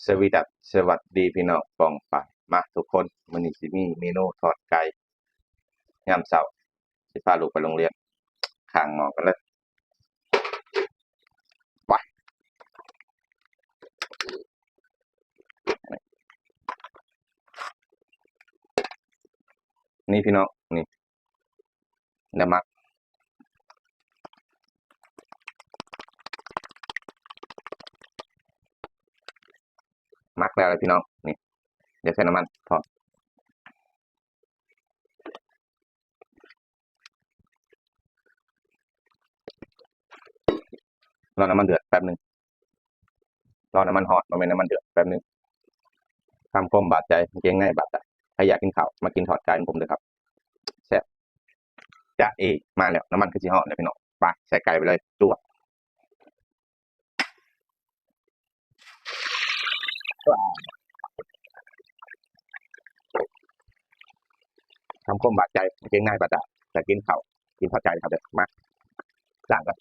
ສະວີດັດ ສະຫວັດດີພີ່ນ້ອງປ້ອງປາຍ. ມາທຸກຄົນ, ມື້ນີ້ຊິມີເມນູທອດໄກ່ຍາມເຊົ້າ, ຊິພາລູກໄປໂຮງຮຽນ. ຂ້າງໝໍ້ກັນເລີຍ. ໄປ. ນີ້ພີ່ນ້ອງ, ນີ້ ນ້ຳມັນ ໝັກແລ້ວແຫຼະພີ່ນ້ອງ. ນີ້ ດຽວໃສ່ນ້ຳມັນພ້ອມ. ລໍນ້ຳມັນເດືອດແປັບໜຶ່ງ, ລໍນ້ຳມັນຮ້ອນ, ບໍ່ແມ່ນນ້ຳມັນເດືອດ, ແປັບໜຶ່ງ. ຄຳຄົມບາດໃຈ, ກາງເກງໃນບາດໃຈ. ໃຜຢາກກິນເຂົ້າ ມາກິນທອດໄກ່ນຳຜົມເດີຄັບ, ແຊບ. ຈະເອ ມາແລ້ວ, ນ້ຳມັນຄືຊິຮ້ອນແລ້ວພີ່ນ້ອງ. ໄປ ໃສ່ໄກ່ໄປເລີຍ, ຈວດ. ຄຳຄົມບາດໃຈ, ກາງເກງໃນບາດໃຈ. ຢາກກິນເຂົ້າ ກິນທອດໄກ່ນຳເດີ. ມາ ລ້າງກ່ອນ,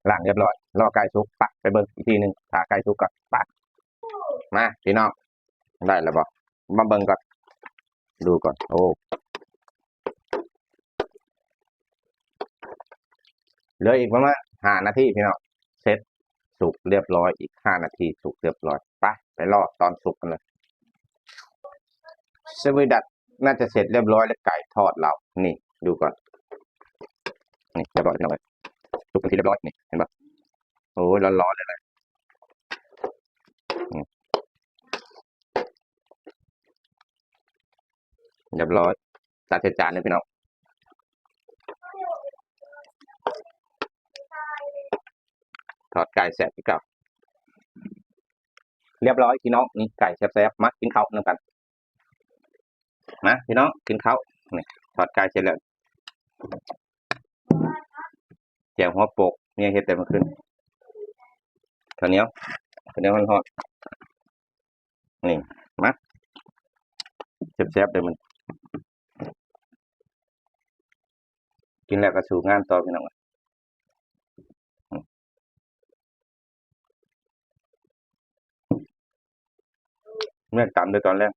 ລ້າງຮຽບຮ້ອຍ, ລໍໄກ່ສຸກ. ໄປ ໄປເບິ່ງອີກທີໜຶ່ງ, ຖ້າໄກ່ສຸກກໍໄປ. ມາພີ່ນ້ອງ, ໄດ້ແລ້ວບໍ່? ມາເບິ່ງກ່ອນ, ດູກ່ອນ. ໂອ້ ເຫຼືອອີກປະມານຫ້ານາທີພີ່ນ້ອງ, ເສັດ ສຸກຮຽບຮ້ອຍ. ອີກຫ້ານາທີ ສຸກຮຽບຮ້ອຍ. ໄປ ໄປລໍຕອນສຸກກັນເລີຍ. ສະວີດັດໜ້າຈະເສັດຮຽບຮ້ອຍແລ້ວ, ໄກ່ທອດລາວ. ນີ້ ດູກ່ອນ, ນີ້ ຮຽບຮ້ອຍພີ່ນ້ອງເອີຍ, ສຸກເປັນທີ່ຮຽບຮ້ອຍ. ນີ້ ເຫັນບໍ່? ໂອ້ຍ ຮ້ອນໆເລີຍ. ຮຽບຮ້ອຍ, ຕັກໃສ່ຈານເລີຍພີ່ນ້ອງ. ທອດໄກ່ແຊບຄືເກົ່າ. ຮຽບຮ້ອຍພີ່ນ້ອງ, ນີ້ໄກ່ແຊບໆ. ມາກິນເຂົ້ານຳກັນ. ມາພີ່ນ້ອງ ກິນເຂົ້າ. ນີ້ ທອດໄກ່ເສັດແລ້ວ, ແຈ່ວຫົວໂປກ ເມຍເຮັດແຕ່ມື້ຄືນ. ເຂົ້າໜຽວ, ເຂົ້າໜຽວຮ້ອນໆ. ນີ້ ມາ ແຊບໆເດີມັນ. ກິນແລ້ວກໍສູ້ງານຕໍ່ພີ່ນ້ອງ. ເມືອຕຳເດີຕອນແລງ.